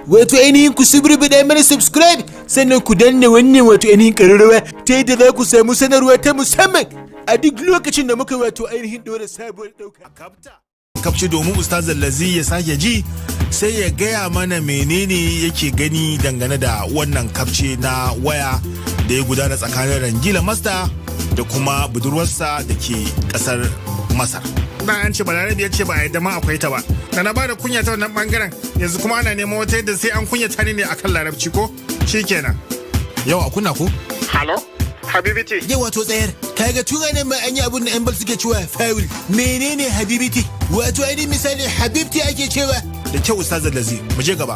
Wato ainihin ku suburbuɗa mana subscribe, sannan ku danna wannan wato ainihin ƙararrawa ta yadda za ku samu sanarwa ta musamman a duk lokacin da muka wato ainihin ɗora sabuwar ɗauka. Kafce domin Ustaz Lazi ya sake ji, sai ya gaya mana menene yake gani dangane da wannan kafce na waya da ya gudana tsakanin Rangila Master da kuma budurwarsa da ke kasar Masar. Da an ce Balarabe ya ce ba a yadda ma akwai ta ba. Da na bada kunya ta wannan bangaren, yanzu kuma ana neman wata yadda sai an kunyata ni ne akan Larabci ko? Shikenan. Yau a kunna ko? Halo? Habibiti. Yau wato tsayar, kaga tun nan ma an yi abun da 'yan bal suke cewa foul. Menene habibiti? Wato ainihin misali habibti ake cewa. Da kyau, Ustaz Lazi, mu je gaba.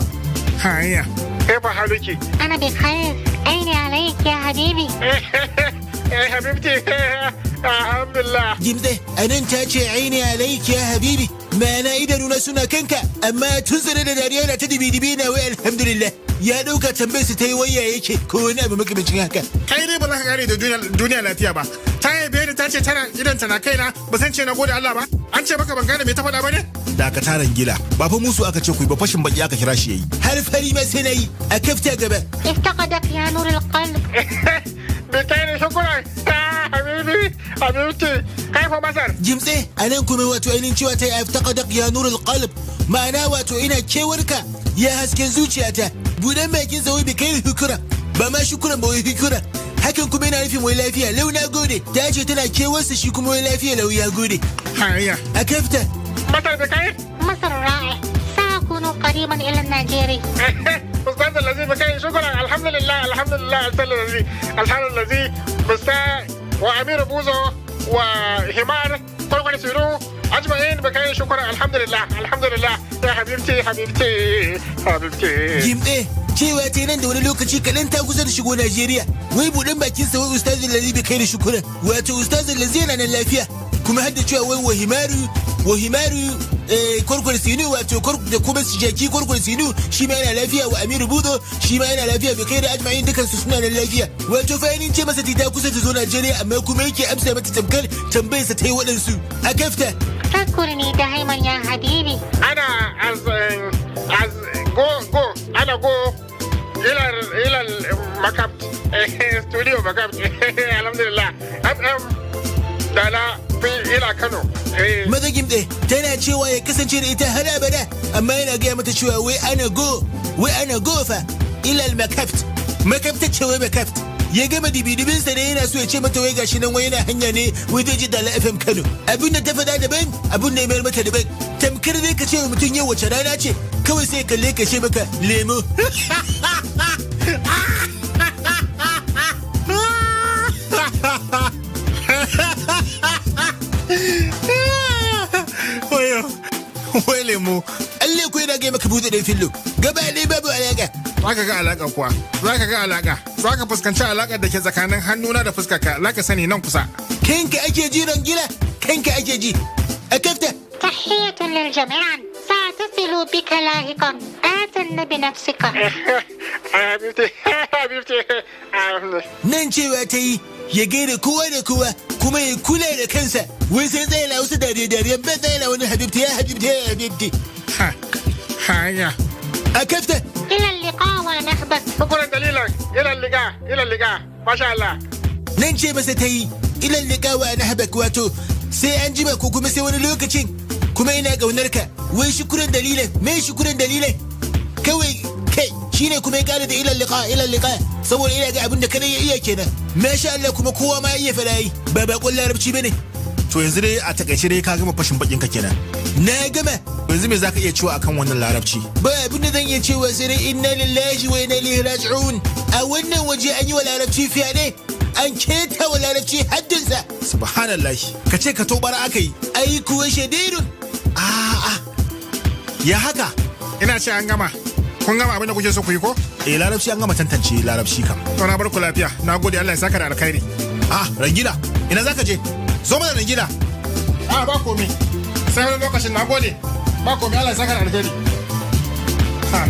Hanya. كيف حالك؟ أنا بخير، عيني عليك يا حبيبي. حبيبتي، الحمد لله. Gimtse, a nan ta ce عيني عليك يا حبيبي, ma'ana idanuna suna kanka, amma tun tsare da dariya na ta dibi-dibi na wai alhamdulillah. Ya ɗauka tambayar su ta yi waya yake ko wani abu makamancin haka. Kai dai ba za ka kare da duniya lafiya ba. Ta yabe ni, ta ce tana idan tana kaina, ba san ce na gode Allah ba. An ce maka ban gane me ta faɗa ba ne? Dakata Rangila, ba fa musu aka ce ku yi ba, fashin baki aka kira shi yayi. Har fari ma sai na yi a kafta gaba. افتقدك يا نور القلب. بكير، شكرا حبيبي، حبيبتي، كيف مصر؟ Gimtse, a nan kuma wato ainihin cewa ta yi افتقدك يا نور القلب, ma'ana wato ina kewarka ya hasken zuciyata. Budan bakin sa wai بخير شكرا, ba ma شكرا ba, wai شكرا. Hakan kuma yana nufin wai lafiya lau, na gode. Ta ce tana kewarsa, shi kuma wai lafiya lau, ya gode. Hanya. A kafta. مصر بخير؟ مصر رائع، سأكون قريبا إلى النيجيري. أستاذ الذي بخير، شكرا، الحمد لله، الحمد لله. أستاذ الذي، الحمد الذي مستر وأمير بوزو وهمار كل سيرو أجمعين بخير، شكرا، الحمد لله، الحمد لله يا حبيبتي، حبيبتي، حبيبتي. Gimtse, cewa ta nan da wani lokaci kaɗan ta kusa da shigo Najeriya. Wai buɗin bakin sa wai ustazin lazi بخير شكرا, wato ustazin lazi yana nan lafiya, kuma har da cewa wai وحمار وحمار kwarkwar sinu, wato da kuma jaki kwarkwar sinu shi ma yana lafiya, wa Amiru Budo shi ma yana lafiya, بخير أجمعين, dukan su suna nan lafiya. Wato fa ce masa ta kusa ta zo Najeriya, amma kuma yake amsa mata tamkar tambayarsa ta yi waɗansu. A kafta. فكرني دائما يا حبيبي. أنا as as go go أنا go إلى المكبت استوديو مكبت، الحمد لله، FM دالا في إلى كانو. Maza Gimɗe, tana cewa ya kasance da ita har abada, amma yana gaya mata cewa wai ana go, wai ana go fa إلى المكبت, makabta ce wai makabt. Ya gama dibidibinsa ne yana so ya ce mata wai gashi nan wai yana hanya ne, wai zai ji Dala FM Kano. Abin da ta faɗa daban, abin da ya mayar mata daban. Tamkar zai ka ce wa mutum yau wace rana ce, kawai sai kalle ka ce maka lemo. Wayo, wai lemo. Allah ko yana gaya maka buɗe ɗan fillo gaba ɗaya babu alaƙa. Za ka ga alaƙa kuwa, za ka ga alaƙa, za ka fuskanci alaƙar da ke tsakanin hannuna da fuskarka, za ka sani nan kusa. Kanka ake ji Rangila, kanka ake ji. A kafta. تحية للجميع، سأتصل بك لاحقا، اعتن بنفسك. حبيبتي، حبيبتي. Nan cewa ta yi ya gaida kowa da kowa kuma ya kula da kansa, wai sai tsaye na wasu dariya dariya ban tsaye na wani حبيبتي يا حبيبتي يا حبيبتي. Hanya. A kafta. إلى اللقاء ونحبك. شكرا دليلا، إلى اللقاء، إلى اللقاء، ما شاء الله. Nan ce masa ta yi إلى اللقاء وأنا, wato sai an jima ko kuma sai wani lokacin, kuma ina ƙaunar ka. Wai شكرا دليلا, me شكرا دليلا? Kawai kai shine kuma ya kara da إلى اللقاء, إلى اللقاء, saboda ina ga abin da kada ya iya kenan. Masha Allah, kuma kowa ma iya fada yi, ba bakon Larabci bane. To yanzu dai a takaice dai ka gama fashin bakin ka kenan? Na gama. Yanzu me zaka iya cewa akan wannan Larabci? Ba abin da zan iya cewa sai dai إنا لله وإنا إليه راجعون. A wannan waje an yi wa Larabci fyaɗe, an keta wa Larabci haddinsa. Subhanallahi, ka ce ka tobara aka yi. Ai kuwa shadidun. A'a, ya haka? Ina ce an gama, kun gama abin da kuke so ku yi ko? Eh, Larabci an gama tantance Larabci kam. To na bar ku lafiya, na gode, Allah ya saka da alkhairi. Ah, Rangila, ina zaka je? Zo mana Rangila. A ba komi, sai wani lokacin, na gode, ba komi, Allah ya saka da alkhairi. Ha.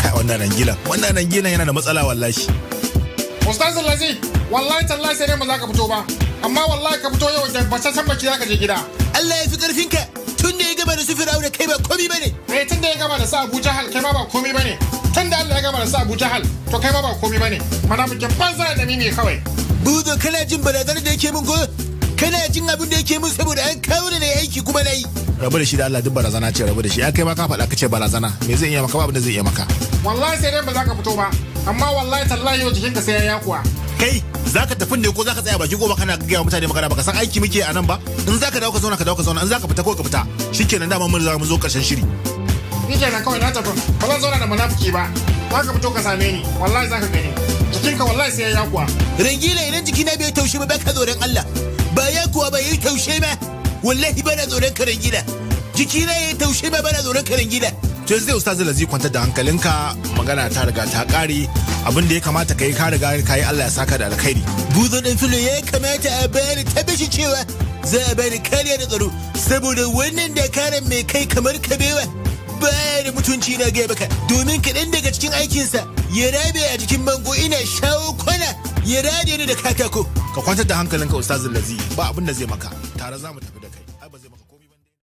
Kai, wannan Rangilan, wannan Rangilan yana da matsala wallahi. Ustaz Lazi, wallahi tallahi sai dai ba za ka fito ba, amma wallahi ka fito yau da bacacen baki za ka je gida. Allah ya fi karfinka, tun da ya gama da su Fir'auna kai ba komi bane. Eh, tun da ya gama da sa Abu Jahal, kai ma ba komai bane. Tun da Allah ya gama da sa Abu Jahal, to kai ma ba komai bane. Munafikin banza da mimi kawai. Buzo, kana jin barazanar da yake min ko? Kana jin abin da yake min saboda an kawo ni na yi aiki kuma na yi. Rabu da shi da Allah, duk barazana ce, rabu da shi. Ya kai ma ka faɗa ka ce barazana, me zai iya maka? Ba abin da zai iya maka. Wallahi sai dai ba za ka fito ba, amma wallahi tallahi yau jikinka sai ya yakuwa. Kai, zaka tafi ne ko zaka tsaya baki gobe kana gaya wa mutane magana? Baka san aiki muke a nan ba? In zaka dawo ka zauna, ka dawo ka zauna. In zaka fita ko ka fita, shikenan, dama mun za mu zo karshen shiri. Ni kenan kawai, na tafi, ba zan zauna da munafiki ba. Za ka fito ka same ni, wallahi za ka gani jikinka, wallahi sai ya yakuwa. Rangila, idan jikina bai taushe ba, baka tsoron Allah. Ba ya kuwa ba yi taushe ba. Wallahi bana tsoron ka, Rangila. Jikina ya taushe ba, bana tsoron ka, Rangila. To yanzu dai, ustazi Lazi, kwantar da hankalinka, magana ta riga ta kare. Abin da ya kamata ka yi ka riga ka yi, Allah ya saka da alkhairi. Buzo ɗan filo, ya kamata a bani tabbaci cewa za a bani kariya da tsaro saboda wannan dakaran mai kai kamar kabewa baya da mutunci, na gaya baka, domin kaɗan daga cikin aikinsa ya rabe a jikin bango, ina shawo kwana ya rade ni da katako. Ka kwantar da hankalinka, ustazi Lazi, ba abin da zai maka, tare za mu tafi da kai.